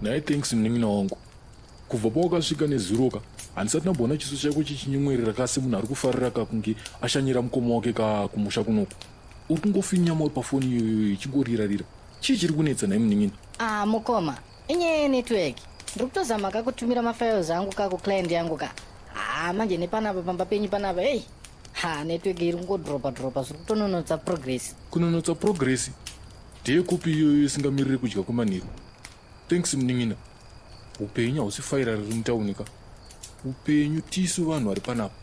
Nhai Thanks munin'ina wangu. Kubva pawakasvika nezuro ka handisati ndamboona chiso chako chichinyemwerera ka semunhu ari kufarira ka kunge ashanyira mukoma wake ka kumusha kunoku. Uri kungofinyama uri pafoni iyoyo ichingorira rira. Chii chiri kunetsa nhai munin'ina? Ah mukoma, inyaya yenetwork. Ndiri kutozama ka kutumira mafiles angu ka kuclient yangu ka. Ah manje nepanapa pamba penyu panapa hey. Ha network iri kungodropa dropa zviri kutononotsa progress. Kunonotsa progress? Ndeyekupi iyoyo isingamiriri kudya kwemanheru? Thanks munin'ina. Upenyu hausi faira riri mutauni ka. Upenyu tisu vanhu vari panapa.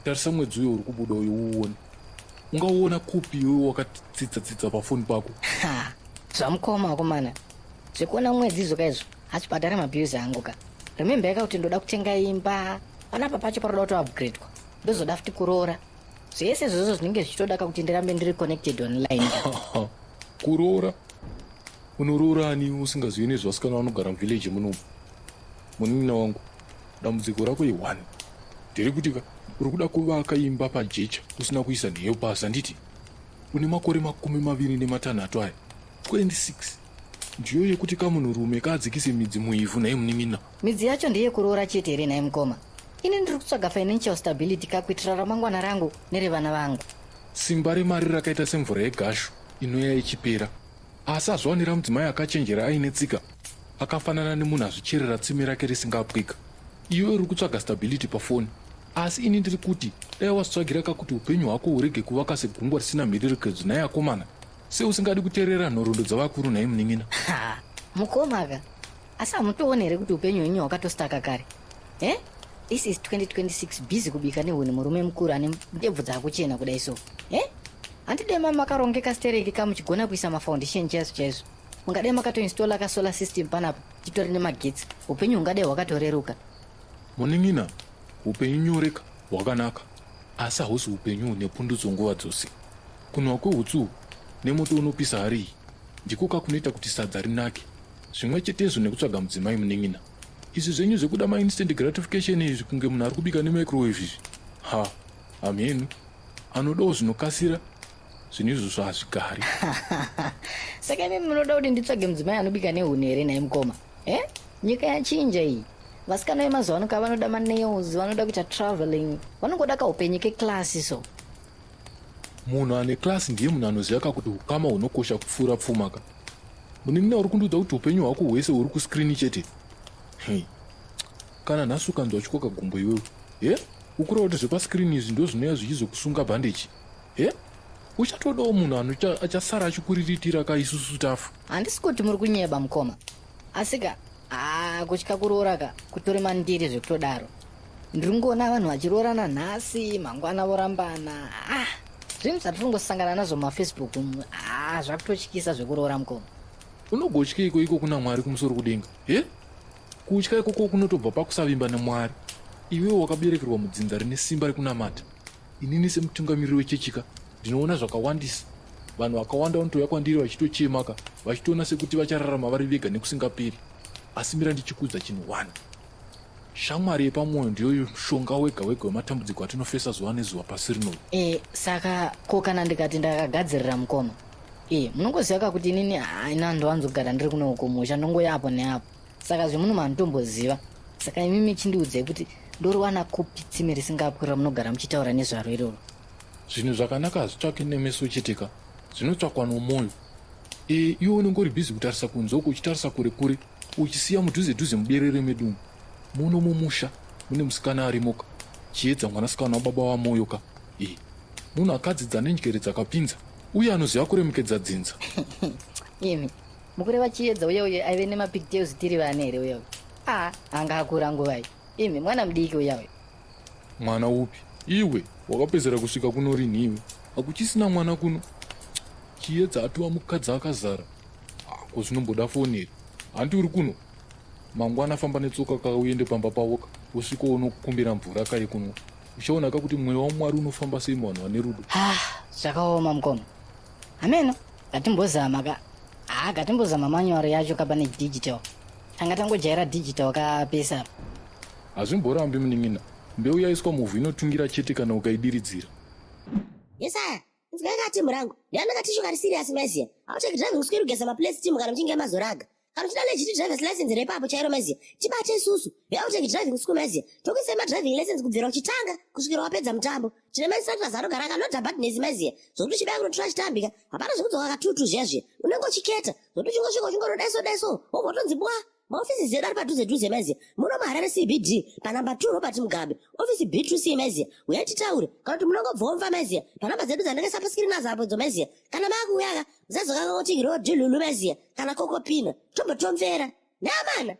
Tarisa mwedzi uyo uri kubuda uyo uuone. Ungauona kupi iwe wakatsitsa tsitsa pafoni pako? Ha, zvamukoma akomana. Zvekuona mwedzi izvo kaizvo hazvibhadhare mabills angu ka. Remember yaka kuti ndoda kutenga imba. Panapa pacho paroda kuto upgradwa. Ndozoda futi kuroora. Zvese izvozvo zvinenge zvichitoda ka kuti ndirambe ndiri connected online. Kuroora? Unoroora ani usingazivi nezvevasikana vanogara muvillage munomu? Munin'ina wangu, dambudziko rako i-one. Nderekuti ka uri kuda kuvaka imba pajecha usina kuisa nheyo pasi handiti? Une makore 26 aya, 26. Ndiyo yekuti kamunhurume kaadzikise midzi muivhu nhai munin'ina. Midzi yacho ndeyekuroora chete here nhai mukoma? Ini ndiri kutsvaga financial stability ka kuitira ramangwana rangu nerevana vangu. Simba remari rakaita semvura yegashu inouya ichipera. Asi azviwanira mudzimai akachenjera aine tsika, akafanana nemunhu azvicherera tsime rake risingapwika. Iwe uri kutsvaga stability pafoni, asi ini ndiri kuti dai wazvitsvagira ka kuti upenyu hwako hurege kuvaka segungwa risina mhiririkedzo nhai akomana. Sei usingadi kuterera nhoroondo dzavakuru nhai munin'ina? Ha, mukoma ka. Asi hamutooni here kuti upenyu hwenyu hwakatostaka kare? Eh? This is 2026 busy kubika nehuni murume mukuru ane ndebvu dzakuchena kudai so. Eh? Handidai mama makarongeka stereki ka muchigona kuisa mafoundation chaizvo chaizvo. Mungadai makatoinstalla ka solar system panapa titori nemagetsi. Upenyu hungadai hwakatoreruka. Munin'ina, upenyu nyoreka hwakanaka asi hausi upenyu hune pundutso nguva dzose. Kunhuwa kwehutsi uhu nemoto unopisa hari iyi ndiko ka kunoita kuti sadza rinake. Zvimwe chetezvo nekutsvaga mudzimai munin'ina. Izvi zvenyu zvekuda mainstant gratification izvi kunge munhu ari kubika nemicrowave izvi. Ha, hamhenu. Anodawo zvinokasira, zvinhu izvozvo hazvigari. Saka imi munoda kuti nditsvage mudzimai anobika nehuni here nhai mukoma? Eh? Nyika yachinja iyi. Vasikana vemazuva ano ka vanoda manails, vanoda kuita traveling, vanongoda kaupenyu keclass so. Munhu ane class ndiye munhu anoziva ka kuti ukama hunokosha kupfuura pfuma ka. Munin'ina uri kundiudza kuti upenyu hwako hwese huri kuscreen chete? Hey. Kana nhasi ukanzwa chikoka gumbo iwewe. He? Ukureva kuti zvepascreen izvi ndozvinouya zvichizokusunga bhandeji? He? Uchatodawo munhu anocha achasara achikuriritira ka isusu tafa. Handisi kuti muri kunyeba mukoma. Asi ka haa kutya kuroora ka kutori mandiri zvekutodaro. Ndiri kungoona vanhu vachiroorana nhasi mangwana vorambana. Ah, zvinhu zvatiri kungosangana nazvo mumafacebook umu ah, zvakutotyisa zvekuroora mukoma. Unogotyeiko iko kuna Mwari kumusoro kudenga? He? Kutya ikoko kunotobva pakusavimba naMwari. Iwewe wakaberekerwa mudzinza rine simba rekunamata. Inini semutungamiriri wechechika ndinoona zvakawandisa. Vanhu vakawanda vanotouya kwandiri vachitochema ka, vachitoona sekuti vachararama vari vega nekusingaperi. Asi mira ndichikuudza chinhu one. Shamwari yepamwoyo ndiyo mushonga wega wega wematambudziko atinofesa zuva nezuva pasi rino. E, saka ko kana ndikati ndakagadzirira mukoma? E, munongoziva ka kuti inini haina ndowanzogara ndiri kuno kumusha ndongoya apo neapo. Saka zvemuno manditomboziva. Saka imimi chindiudzai kuti ndoriwana kupi tsime risingapwi ramunogara muchitaura nezvaro iroro? Zvinhu zvakanaka hazvitsvaki nemeso chete ka, zvinotsvakwa nomwoyo. E, iwe unenge uri busy kutarisa kunze uko uchitarisa kure kure uchisiya mudhuze dhuze muberere medu umu. Muno mumusha mune musikana arimo ka, Chiedza mwanasikana wababa vaMoyo ka. E, munhu akadzidza nenjere dzakapinza uye anoziva kuremekedza dzinza. Imi, mukureva Chiedza uye uye aive nemapigtails tiri vana here uye uye? Ah, anga akura nguvai? Imi, mwana mudiki uya uya. Mwana upi? Iwe, wakapedzera kusvika kuno rinhi iwe? Hakuchisina mwana kuno. Chiedza atova mukadzi akazara. Ah, ko zvinomboda foni here? Hanti uri kuno? Mangwana famba netsoka ka uende pamba pavo ka usvike unokumbira mvura ka yekunwa. Uchaona ka kuti mweya waMwari unofamba sei muvanhu vane rudo. Ah, zvakaoma mukoma. Hameno, ngatimbozama ka. Ah, ngatimbozama manual yacho ka pane digital. Tanga tangojaira digital ka pese apa. Hazvimborambi munin'ina. Mbeu yaiswa muvhu inotungira chete kana ukaidiridzira. Yesaya, inzwai ka team rangu. Ndiani katishu kari serious maiziya. Haucheki driving kuswera kugeza maplates team kana muchinge mazoraga. Kana uchida legit driver's license repapo chairo maiziya, tibate isusu veAutec Driving School maiziya, tokuisai madriving license kubvira uchitanga kusvikira wapedza mutambo. Tine mainstructors anogara akalodha badness maiziya, zvokuti uchibaya kunotora chitambika, hapana zvekudzoka katutu zviya zviya, unenge uchiketa zvokuti uchingosvika uchingono daiso wobva utonzi bwa. Maofisi edu ari padhuze dhuze maiziya, muno muHarare CBD, panamba 2 Robert Mugabe, ofisi B2C maiziya. Uyai titaure, kana kuti munongobvomva maiziya panhamba dzedu dzandakaisa paskirini azapo idzo maiziya. Kana makuuyaka, musazokanga kuti rodhilulu maiziya kana kokopina, tombotomvera neamana.